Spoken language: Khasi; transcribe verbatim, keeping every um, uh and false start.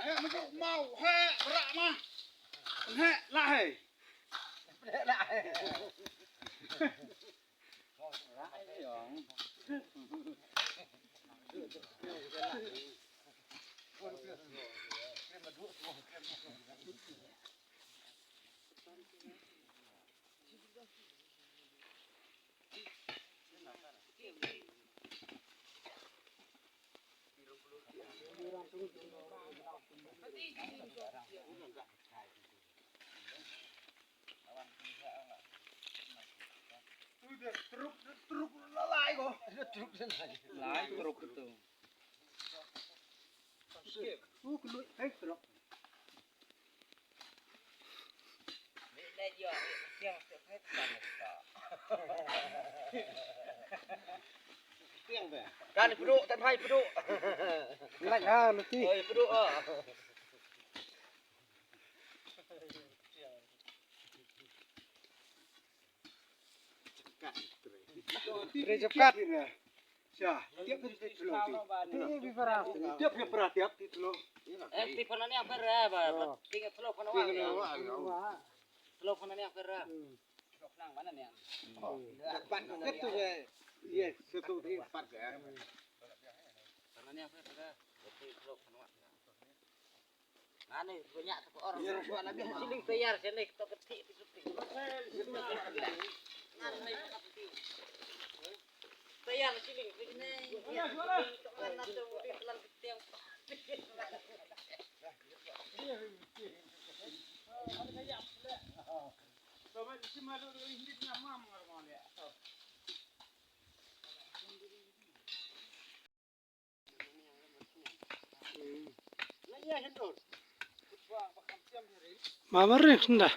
Heh, maju mau, heh, berak mah. Heh, lah, heh. Truk, truk, lai ko. Truk, lai. Lai truk tu. Kan pdu, tan hai pdu. Lek ha, nanti. Oi, pdu ah. Tre jabkat. Sha, tiap tu tu tu. Tiap dia pernah, tiap tu tu. Eh, Stephen ni apa ra ba? Tinggal slow phone awak. Slow phone ni apa ra? Slow phone mana ni? Depan tu ke? Yes, satu di empat ya. Phone ni apa ra? Slow phone awak. Ane, banyak tu orang. Siling tayar sini, kita ketik di syuting. Ane, tayar siling. Ini, ini, ini, telan ketiang. Mama ring senda.